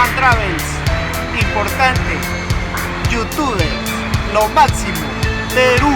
Chan Travels, importante, youtubers, lo máximo, Perú.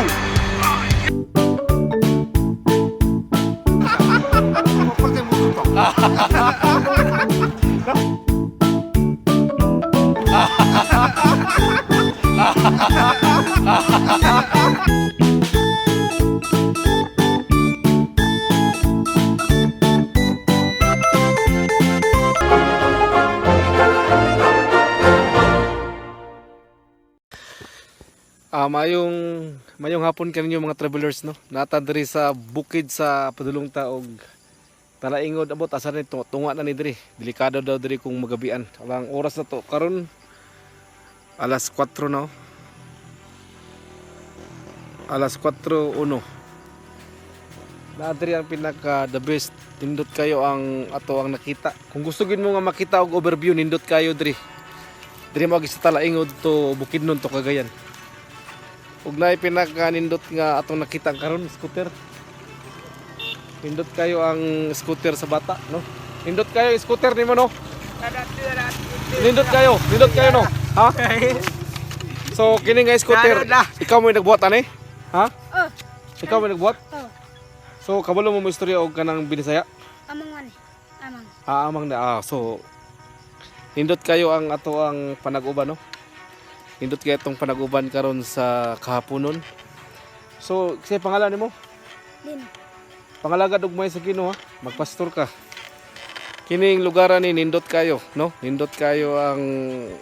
Mayong mayong hapon kaninyo mga travelers, no. Nata diri sa bukid sa padulong taog Talaingod, abot asa ni tunga na ni diri. Delikado daw diri kung magabian. Alang oras na to karon alas 4 na, oh. Alas 4:01. Naa diri ang pinaka the best, nindot kayo ang ato ang nakita. Kung gusto gid mo nga makita og overview, nindot kayo diri. Diri mo sa Talaingod to Bukidnon to Cagayan. Ug naay pinakanindot nga atong nakita karon, scooter. Nindot kayo ang scooter sa bata, no? Nindot kayo ang scooter nimo, no? Nindot kayo, no? Ha? So kini nga scooter, ikaw mo nagbuhat ani? Ha? Oh. Ikaw mo nagbuhat? Oh. So kabalo mo mo istorya og kanang Binisaya? Amang man eh. Amang. Ah, amang na. Ah, so nindot kayo ang ato ang panag-uban, no? Nindot kayo itong panag-uban karon sa kahaponon. So, kasi pangalan nimo? Din. Pangalagad og may sa Ginoo, ha. Magpastor ka. Kining lugar ni nindot kayo, no? Nindot kayo ang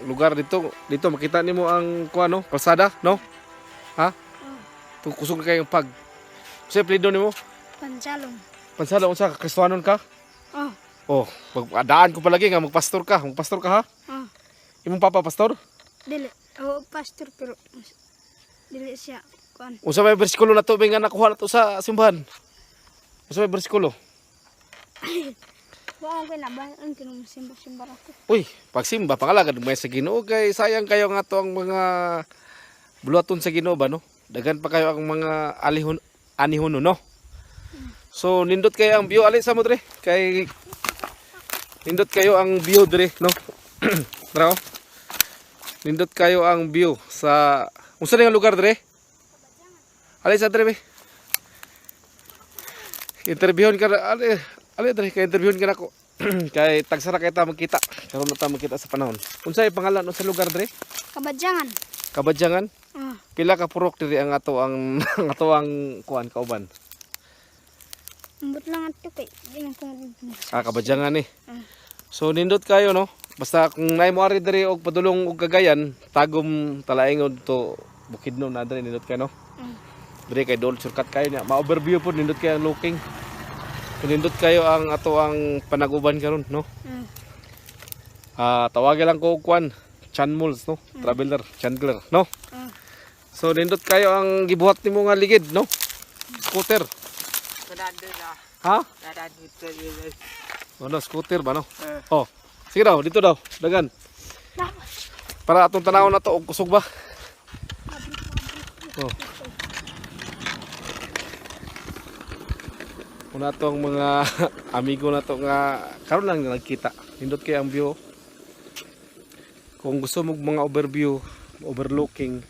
lugar dito. Dito makita nimo ang kuan, no? Kalsada, no? Ha? Oh. Kusog kayong pag. Sa apelyido nimo? Pansalong. Pansala unsa ka, Kristohanon ka? Oh. Oh, daan ko palagi nga magpastor ka. Magpastor ka, ha? Oh. Imong papa pastor? Dili. Oh, pastor pero dili siya kuan. Unsa may bersikulo na to nga nakuha na to sa simbahan? Unsa may bersikulo? Wa ko na ba ang kinong simba-simba ra ko. Uy, pagsimba pangalagad may sa Ginoo kay sayang kayo nga to ang mga buluhaton sa Ginoo ba, no? Daghan pa kayo ang mga alihon anihono, no? So nindot kayo ang view, ali sa mo dre kay nindot kayo ang view dre, no? Tara, oh. Nindot kayo ang view sa unsa ni nga lugar dre? Ali sa dre be. Interviewon ka na, ali, ali dre kay interviewon ka nako. Kay tagsara kay ta magkita. Karon na ta magkita sa panahon. Unsay pangalan unsa lugar dre? Kabadyangan. Kabadyangan. Oh. Pila ka purok diri ang ato ang ang ato ang kuan kauban? Ambot lang ato kay di man ko. Ah, Kabadyangan ni. Mm. So nindot kayo, no. Basta kung naay mo ari diri og padulong og Cagayan, Tagum, Talaingod to Bukidnon na diri nindot kayo, no. Diri kay dol shortcut kayo niya. Ma-overview po, nindot kayo ang looking. So, nindot kayo ang ato ang panaguban karon, no. Ah, tawagan lang ko og kuan, Chanmuls, no? Traveler, Chandler, no? So nindot kayo ang gibuhat nimo nga ligid, no? Scooter. Ha? Ano, scooter ba, no? Oh. Sige daw, dito daw, dagan. Para atong tanawon na to og kusog ba. Oh. Una tong mga amigo na to nga karon lang nagkita. Nindot kay ang view. Kung gusto mo mga overview, overlooking,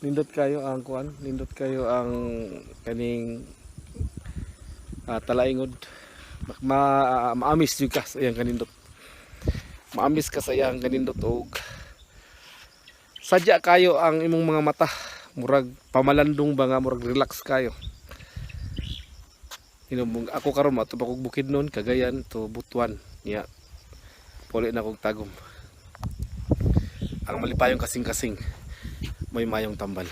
nindot kayo ang kuan, nindot kayo ang kaning Talaingod. Maamis jud ka sa iyang kanindot. Maamis ka sa iyang kanindot og sadya kayo ang imong mga mata, murag pamalandong ba nga murag relax kayo. Hinubong ako karon mo pa kog Bukidnon, Cagayan to Butuan niya. Puli na kog Tagum. Ang malipayong kasing-kasing may mayong tambal.